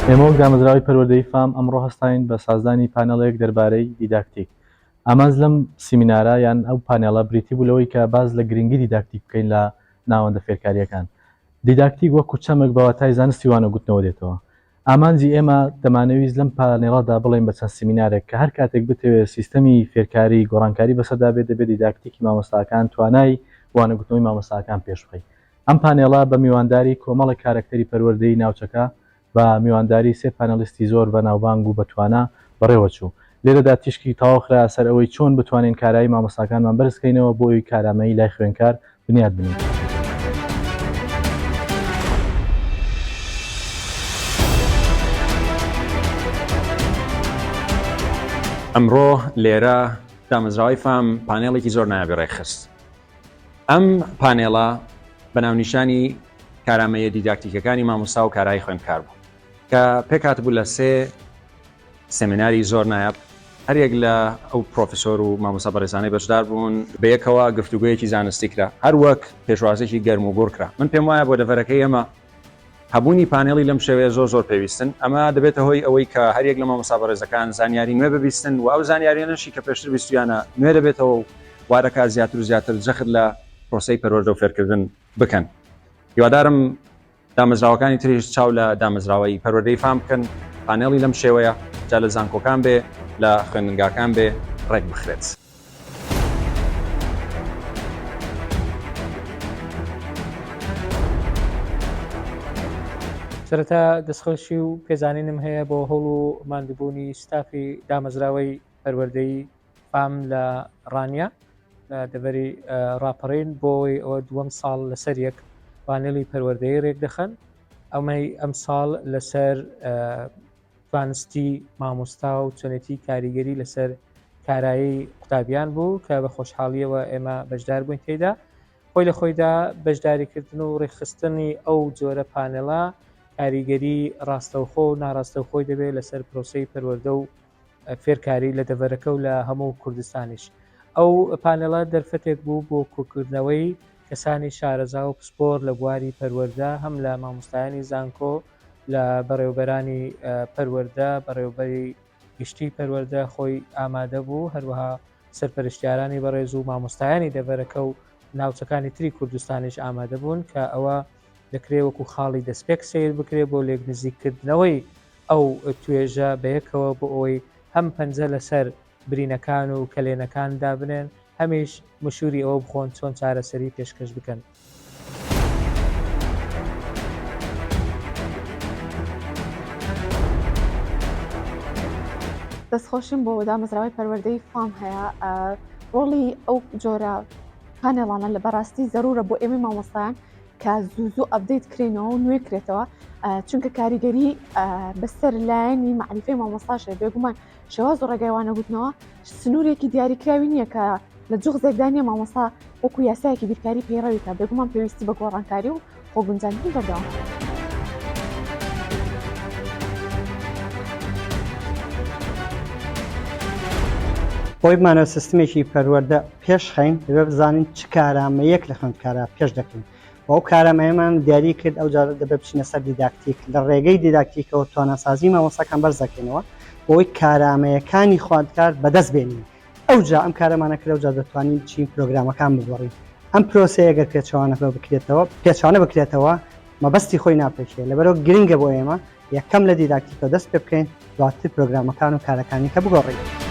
ئێمە وەک دامەزراوەی پەروەردەیی فام ئەمڕۆ هەستاین بە سازدانی پانێڵێک دەربارەی دیداکتیک. ئامانج لەم سیمینارە یان ئەو پانێڵە بریتی بوو لەوەی کە باس لە گرنگی دیداکتیک بکەین لە ناوەندە فێرکارییەکان. دیداکتیک وەکو چەمک بە واتای زانستی وانەگوتنەوە دێتەوە. ئامانجی ئێمە دەمانەویست لەم پانێڵەدا بڵێین بە چەند سیمینارێک کە هەر کاتێک بتەوێت سیستەمی فێرکاری گۆڕانکاری بەسەردا بێت دەبێت دیداکتیکی مامۆستاکان توانای وانەگوتنەوەی مامۆستاکان پێش بخەی. ئەم پانێڵە بە میوانداری کۆمەڵێک کارەکتەری پەروەردەیی ناوچەکە بە میوانداری سێ پانێڵیستی زۆر بەناوبانگ و بەتوانا بەڕێوەچوو. لێرەدا تیشکی تەواو خرایە سەر ئەوەی چۆن بتوانین کارایی مامۆستاکانمان بەرز کەینەوە بۆ ئەوی کارامەیی لای خوێنکار بنیات بنێین. ئەمڕۆ لێرە دامەزراوەی فام پانێڵێکی زۆر نایابی ڕێکخست. ئەم پانێڵە بە ناونیشانی کارامەیە دیداکتیکەکانی مامۆستا و کارایی خوێندکار بوو کە پێکهاتبوو لە سێ سێمیناری زۆر نایاب هەریەک لە ئەو پرۆفیسۆر و مامۆستا بەڕێزانەی بەشدار بوون بەیەکەوە گفتوگۆیەکی زانستی کرا هەر وەک پێشوازێکی گەرم و گوڕ کرا من پێم وایە بۆ دەڤەرەکەی ئێمە هەبوونی پانێڵی لەم شێوەیە زۆر زۆر پێویستن ئەمە دەبێتە هۆی ئەوەی کە هەریەک لە مامۆستا بەڕێزەکان زانیاری نوێ ببیستن و ئەو زانیاریانەشی کە پێشتر بیستویانە نوێ دەبێتەوە و وا دەکات زیاتر و زیاتر جەخت لە پرۆسەی پەروەردە و فێرکردن بکەن هیوادارم دامەزراوەکانی تریش چاو لە دامەزراوەی پەروەردەی فام بکەن پانێڵی لەم شێوەیە جا لە زانکۆکان بێ لە خوێندنگاکان بێ ڕێک بخرێت. سەرەتا دەستخۆشی و پێزانینم هەیە بۆ هەوڵ و ماندووبوونی ستافی دامەزراوەی پەروەردەی فام لە ڕانیە لە دەڤەری ڕاپەڕین بۆ ئەوەی ئەوە دووەم ساڵ لەسەر یەک پانێلی پەروەردەیی ڕێکدەخەن ئەمەی ئەم ساڵ لەسەر توانستی مامۆستا و چۆنێتی کاریگەری لەسەر کارایی قوتابیان بوو کە بە خۆشحاڵیەوە ئێمە بەشدار بووین تێدا خۆی لە خۆیدا بەشداریکردن و ڕێکخستنی ئەو جۆرە پانێڵە کاریگەری ڕاستەوخۆ و ناڕاستەوخۆی دەبێت لەسەر پرۆسەی پەروەردە و فێرکاری لە دەڤەرەکە و لە هەموو کوردستانیش. ئەو پانێڵە دەرفەتێک بوو بۆ کۆکردنەوەی کەسانی شارەزا و پسپۆر لە بواری پەروەردە هەم لە مامۆستایانی زانکۆ، لە بەڕێوەبەرانی پەروەردە، بەڕێوەبەری گشتی پەروەردە خۆی ئامادە بوو، هەروەها سەرپەرشتیارانی بەڕێز و مامۆستایانی دەڤەرەکە و ناوچەکانی تری کوردستانیش ئامادە بوون کە ئەوە دەکرێ وەکو خاڵی دەستپێک سەیر بکرێ بۆ لێکنزیککردنەوەی ئەو توێژە بەیەکەوە بۆ ئەوەی هەم پەنجە لەسەر برینەکان و کەلێنەکان دابنێن، هەمیش مشوری ئەوە بخۆن چۆن چارەسەری پێشکەش بکەن. دەستخۆشیم بۆ دامەزراوەی پەروەردەی فام هەیە ڕۆڵی ئەو جۆرە پانێڵانە لە بەڕاستی زەرورە بۆ ئێمەی مامۆستایان کە زوو زوو update کرێنەوە و نوێ کرێتەوە چونکە کاریگەری بەسەر لایەنی مەعریفەی مامۆستاش هەیە بێگومان شێواز و ڕێگای وانەگوتنەوە سنوورێکی دیاریکراوی نییە کە لە جوغزێکدا نییە مامۆستا وەکو یاسایەکی بیرکاری پەیڕەوی کە بێگومان پێویستی بە گۆڕانکاری و خۆگونجاندنی بەردەوام. بۆی بمانەوە سیستمێکی پەروەردە پێش خەین دەبێ بزانین چ کارامەیەک لە خوێندکارا پێش دەکەین و ئەو کارامەیەمان دیاری کرد ئەو جارە دەبێ بچینە سەر دیداکتیک لە ڕێگەی دیداکتیکەوە تواناسازی مامۆستاکان بەرز دەکەینەوە بۆی کارامەیەکانی خواندکار بەدەست بێنین ئەوجا ئەم کارەمانە کرد ئەوجا دەتوانین بچین پرۆگرامەکان بگۆڕین ئەم پرۆسەیە گەر پێچەوانە بکرێتەوە پێچوانە بکرێتەوە مەبەستی خۆی ناپێکێ لەبەرەوە گرنگە بۆ ئێمە یەکەم لە دیداکتیکەوە دەست پێ بکەین دواتر پرۆگرامەکان و کارەکانی کە بگۆڕین.